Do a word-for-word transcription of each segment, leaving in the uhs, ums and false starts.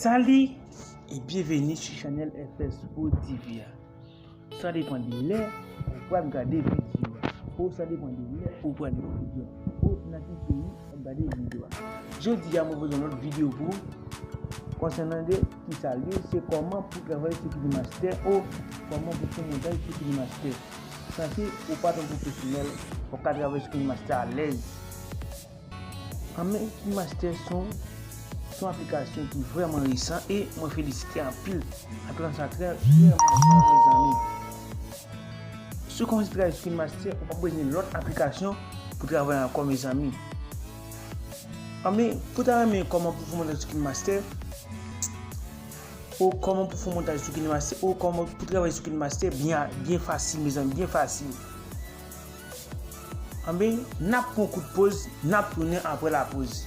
Sali e byenveni sou chanèl F S Pro T V a. Sa depann de lè ou pral gade videyo a. Ou sa depann de lè ou pral gade videyo a. Ou nan ki peyi w ap gade videyo a. Jodi a, mwen poze yon lòt videyo pou ou konsènan de ki sa l ye, se kòman pou travay sou KineMaster ou kòman pou fè montaj sou KineMaster. Sanse ou pa t yon pwofesyonèl, ou ka travay sou KineMaster alèz. Anben, KineMaster se yon, se yon aplikasyon ki vrèman resan e mwen felisite anpil. Aplikasyon sa trè, vrèman resan, mezanmi. Si w kòmanse travay sou KineMaster, ou p ap bezwen lòt aplikasyon pou travay ankò, mezanmi. Anben, pou ta renmen kòman pou fè montaj sou KineMaster, ou kòman pou fè montaj sou KineMaster, ou kòman pou travay sou KineMaster, byen, byen fasil, mezanmi, byen fasil. Anben, n ap pran yon kout poz, n ap tounen apre lapoz.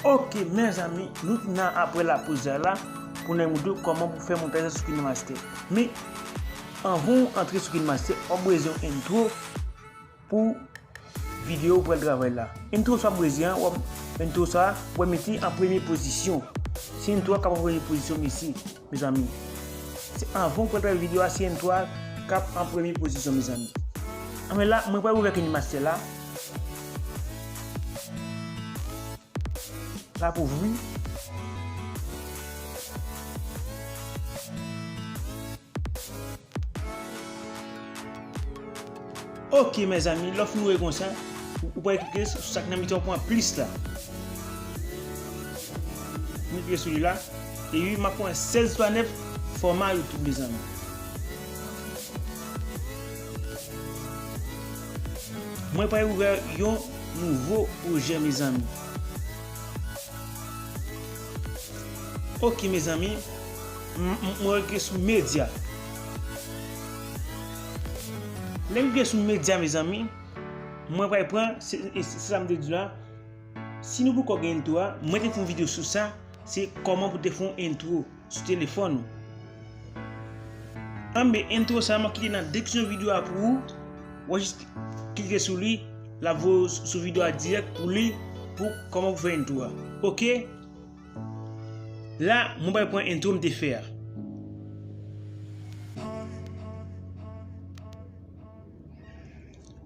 Ok, mezanmi, nou tounen apre lapoz la pou n al montre w kòman pou fè montaj sou KineMaster. Men, anvan w antre sou KineMaster, w ap bezwen yon entwo pou videyo ou pral travay la. Entwo sa w bezwen an, w ap, entwo sa, w ap mete an premye pozisyon. Se entwo a k ap an premye pozisyon, mesye, mezanmi. Se anvan w pral travay videyo a, se entwo a k ap an premye pozisyon, mezanmi. Anben la, mwen pral ouvè KineMaster la. L ap ouvri. Ok, mezanmi, lè w fin wè konsa, ou, ou pral klike sou sa k nan mitan, w pran plis la. M klike sou li la. Epi, m ap pran sèz twa nèf fòma YouTube, mezanmi. Mwen pral ouvè yon nouvo pwojè, mezanmi. Ok, mezanmi. M, m, mwen klike sou medya. Lè m klike sou medya, mezanmi, mwen pral pran, se, e se, se sa m te di la. Si nou poko gen entwo a, mwen te fè yon videyo sou sa, se kòman pou te fè yon entwo sou telefòn ou. Anben, entwo sa, m ap kite nan deskripsyon videyo a pou ou. W ap jis klike sou li, l ap voye w sou videyo a dirèk pou li, pou kòman pou fè entwo a. Ok? La, mwen pral pran entwo m te fè a.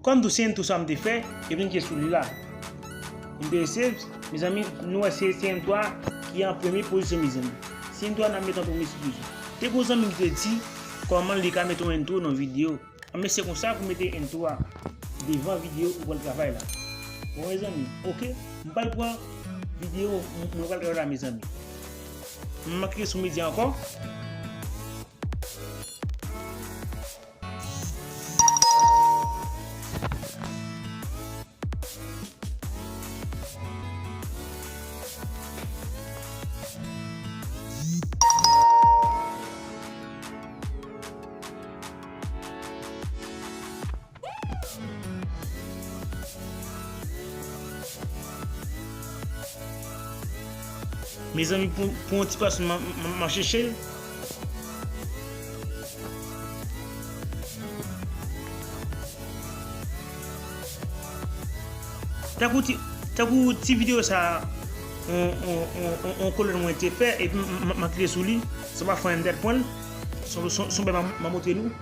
Kòm tou se entwo sa m te fè, epi m te sou li la. M te eseye, mezanmi, nou wè se, se entwo a ki an premye pozisyon, mezanmi. Se entwo a n ap mete an premye pozisyon. Te gon zanmi m ki te di, kòman li ka mete yon entwo nan videyo. Anben se konsa pou mete entwo a devan videyo ou pral travay la. Bon, mezanmi, ok? M pral pran videyo m, mwen pral travay la, mezanmi. M ap klike sou medya ankò. Mezanmi, pou, pou yon ti pas, m, m, m, m ap chèche l. Tankou ti, tankou ti videyo sa, on, on, on, on, on kolèg mwen te fè, epi m, m, m, m ap klike sou li, sa pa fè yon dèt pwen, son, son, son bèl m, m ap montre nou.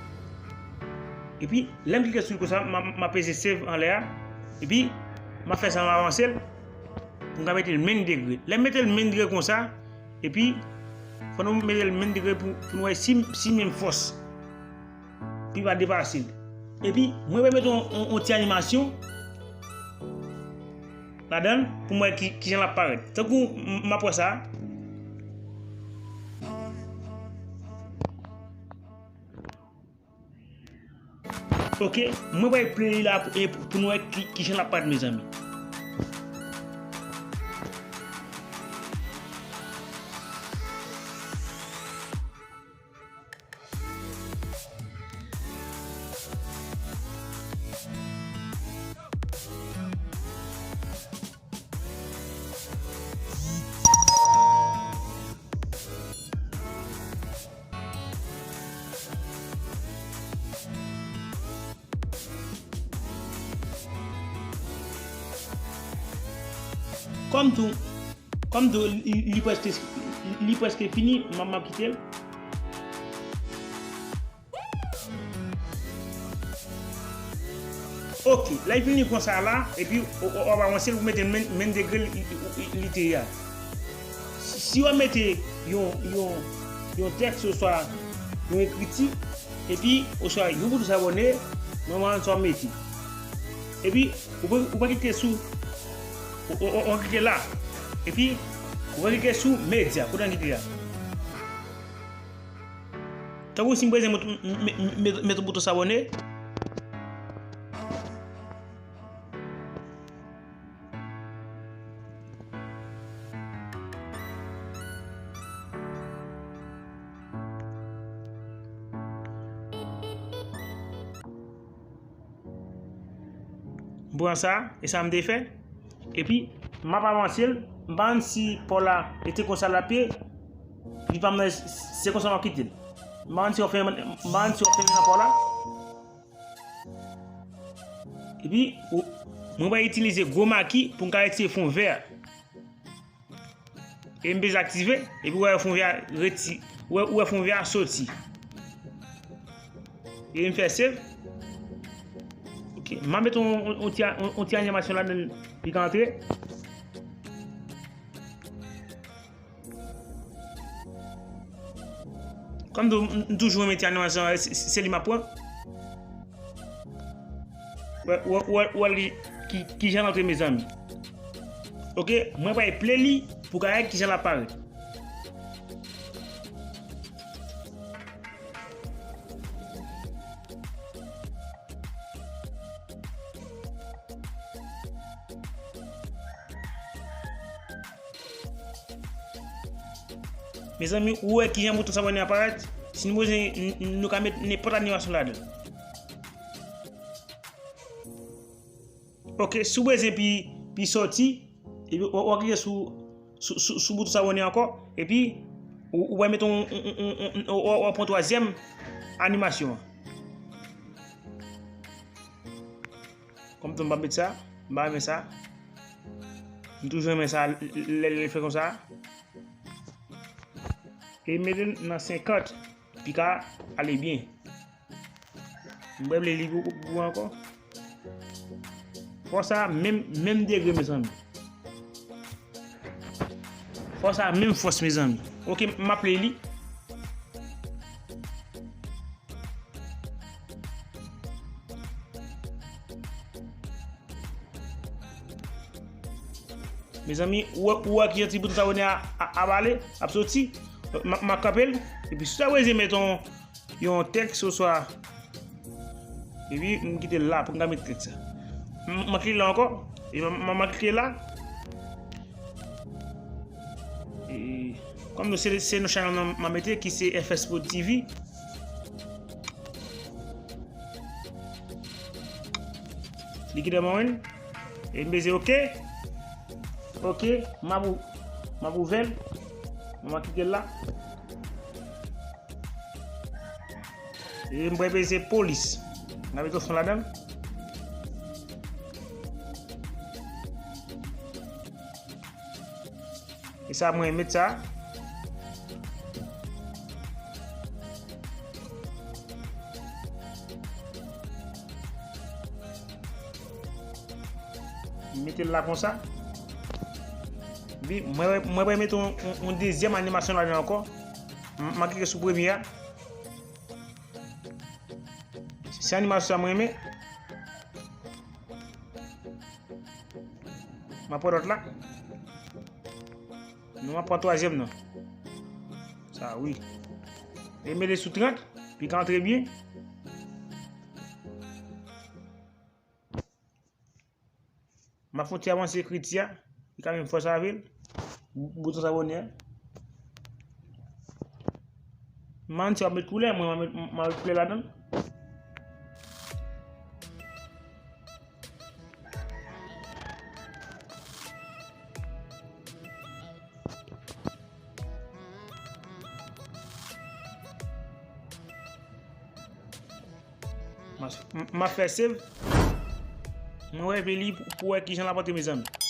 Epi, lè m klike sou li konsa, m a, m a peze save anlè a. Epi, m a fè sa, m avanse l. Pou m ka mete l menm degre. Lè m mete l menm degre konsa, epi, fò nou mete l menm degre pou, pou nou wè si, si menm fòs. Pou li pa depase l. Epi, mwen mete yon, yon, yon ti animasyon ladan l pou m wè ki, ki jan l ap parèt. Tankou m, m ap wè sa. Ok, mwen pral play li la pou, e pou, pou nou wè ki, ki jan l ap parèt, mezanmi. Kòm tou, kòm tou, li, li prèske, li prèske fini, m, m ap kite l. Ok, lè l fini konsa la, epi w, w, w ap avanse l pou mete l menm, menm degre li, li, li, li te ye a. Si, si w ap mete yon, yon, yon tèks oswa yon ekriti, epi oswa yon bouton sabone, nòmalman sa w ap mete. Epi, ou pa, ou pa klike sou, ou, ou, ou, ou klike la. Epi, ou pa klike sou medya, kote w klike a. Tankou si m bezwen met, met, met, met yon bouton sabone. M pran sa, e sa m te fè. Epi, m ap avanse l, m pa konn si pa w la rete konsa l ap ye, li pa m nan, se konsa m ap kite l. M pa konn si w ap fè, m pa konn si w ap fè nan pa w la. Epi, ou, mwen pral itilize gwo maki pou m ka retire fon vè a. E m peze aktive, epi w wè fon vè a reti-, w wè, w wè fon vè a soti. E m fè save. Ok, m a mete yon, yon, yon ti, yon, yon ti animasyon ladan l, li ka antre. Kòm m, m toujou renmen ti animasyon, se, se, se li m ap pran. Wè, wè, wè, wè ki, ki, ki jan l antre, mezanmi. Ok, mwen pral play li pou gade ki jan l ap parèt. Mezanmi, ou wè kijan bouton sabone a parèt? Si nou bezwen, n-, n-, nou ka met nenpòt animasyon ladan l. Ok, si w bezwen pi, pi sòti, epi w, w klike sou, sou, sou, sou bouton sabone ankò, epi ou, ou pral mete yon, yon, yon, yon, yon, w, w pran twazyèm animasyon an. Kòm tou m pa met sa, m pa renmen sa. M toujou renmen sa, lè, lè l fè konsa. E mete l nan senkant, pou l ka ale byen. M pral play li pou, pou, pou ankò. Fòs a menm, menm degre, mezanmi. Fòs a menm fòs, mezanmi. Ok, m ap play li. Mezanmi, ou wè, ou wè kijan ti bouton sabone a, a, ap ale, ap soti? M, m ap kanpe l. Epi si w ta bezwen met yon, yon tèks oswa, epi m kite l la pou m ka met tèks la. M, m klike la ankò. Epi m, m, m klike la. E, kòm nou se, se nou chanèl nan m a mete ki se F S Prod T V. Li kite mwen. E m peze ok. Ok, m ap ou-, m ap ouvè l. M ap kite l la. E m pral peze polis. N a mete fon ladan l. E sa mwen met sa. M mete l la konsa. Epi, mwen, mwen pral mete yon, yon, yon dezyèm animasyon ladan ankò. M, m a klike sou premye a. Se animasyon sa mwen renmen. M ap pran lòt la. Non, m ap pran twazyèm nan. Sa, wi. E mete sou trant, pou l ka antre byen. M ap fè yon ti avanse ekriti a. Li ka menm fòs avè l. Bouton sabone a. M pa konn si w ap met koulè, mwen, m ap met, m ap met koulè ladan l. M a, m a fè save. Mwen wè epi li pou, pou wè kijan l ap antre, mezanmi.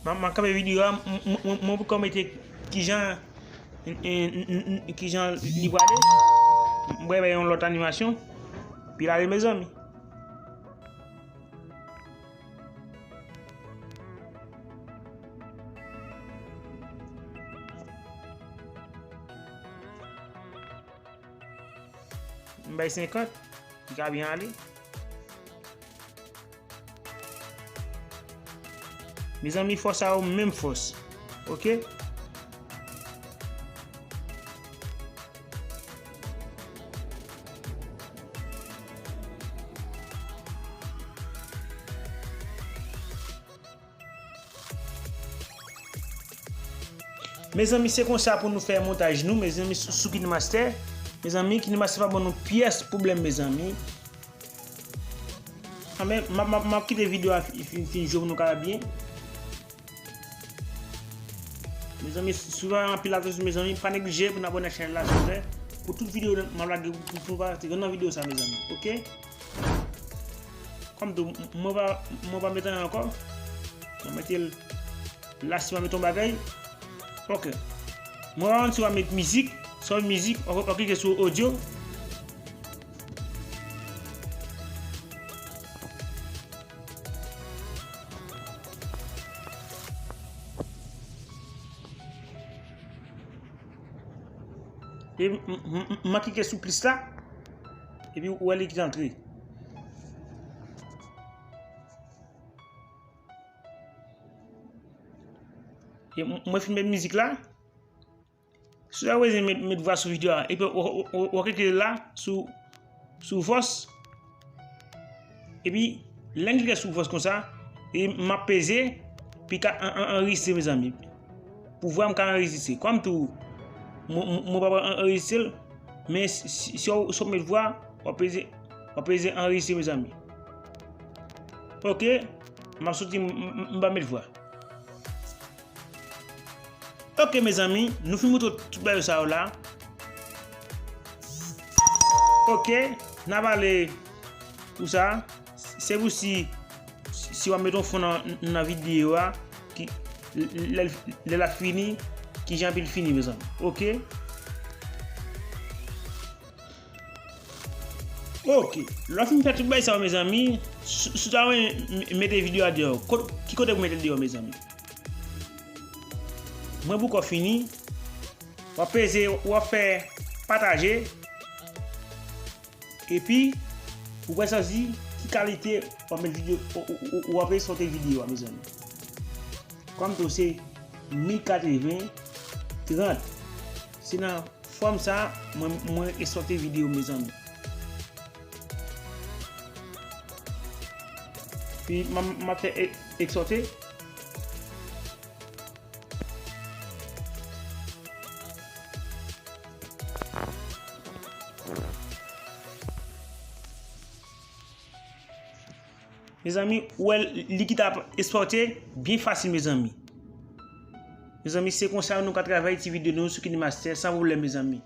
M a, m a kanpe videyo a, m, m, m, mwen poko mete kijan, kijan li prale. M pral bay yon lòt animasyon. Pi la, mezanmi. M bay senkant, li ka byen ale. Mezanmi, fòs a yo menm fòs. Oke? Mezanmi, se konsa pou nou fè montaj nou, mezanmi, sou, sou KineMaster. Mezanmi, KineMaster pa ban nou pyès pwoblèm, mezanmi. Anben, m ap, m ap, m ap kite videyo a fi-, fin, fin jwe pou nou ka byen. Mezanmi, si w pa anpil atansyon, mezanmi, pa neglije pou n abòne ak chanèl la, silvouplè. Pou tout videyo m ap lage, pou, pou nou pa rate grenn nan videyo sa, mezanmi. Oke? Kòm tou, m, mwen pa, mwen pa met anyen ankò. Mwen mete l la, si mwen met yon bagay. Oke. Mwen pa konn si w a met mizik, sòt mizik, w a, w a klike sou odyo. E m, m, m, m, m a klike sou plis la. Epi ou wè li ki antre. E m, mwen fin met mizik la. Si w ta bezwen met, met vwa sou videyo a, epi w, w, w, w klike la sou, sou vòs. Epi, lè m klike sou vòs konsa, e m ap peze, pou l ka an, an, anrejistre, mezanmi. Pou vwa m ka anrejistre. Kòm tou, mwen, mwen, mwen pa pral an, anrejistre l, men si, si, si w, si w met vwa, w ap peze, w ap peze anrejistre, mezanmi. Oke, m ap soti, m, m, m, m pa met vwa. Oke, mezanmi, nou fin montre tout bagay sa yo la. Oke, n a pale pou sa. Se pou si, si w ap met yon fon nan, nan videyo a, ki, lè, lè l ap fini, kijan pou l fini, mezanmi. Oke. Oke. Lè w fin fè tout bagay sa yo, mezanmi, si, si w ta renmen m, mete videyo a deyò, kot, ki kote pou mete l deyò, mezanmi? Mwen poko fini. W ap peze, w ap fè pataje. Epi, ou pral chwazi ki kalite w ap met videyo, w, w, w, w ap ekspòte videyo a, mezanmi. Kòm tou se mil katreven, trant. Se nan fòm sa, mwen, mwen ekspòte videyo, mezanmi. Epi, m, m ap fè e, ekspòte. Mezanmi, ou wè li ki t ap ekspòte byen fasil, mezanmi. Mezanmi, se konsa nou ka travay ti videyo nou sou KineMaster san pwoblèm, mezanmi.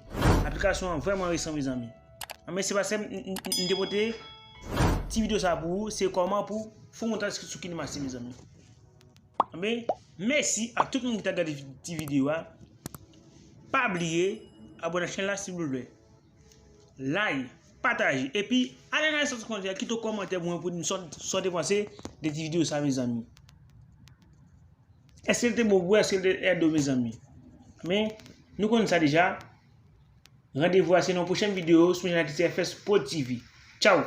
Aplikasyon an vrèman resan, mezanmi. Anben, se paske m, m, m, m te pote ti videyo sa pou ou, se kòman pou fè montaj sou KineMaster, mezanmi. Anben, mèsi a tout moun ki ta gade ti videyo a. Pa bliye abòne ak chèn la, silvouplè. Like, pataje. Epi, ale nan seksyon kòmantè, kite yon kòmantè pou mwen pou di m sa w te panse de ti videyo sa, mezanmi. Èske l te bon pou ou? Èske l te èd ou, mezanmi? Men, nou konn sa deja. Randevou a se nan yon pwochèn videyo sou chanèl T C F S Pro T V. Tchaw!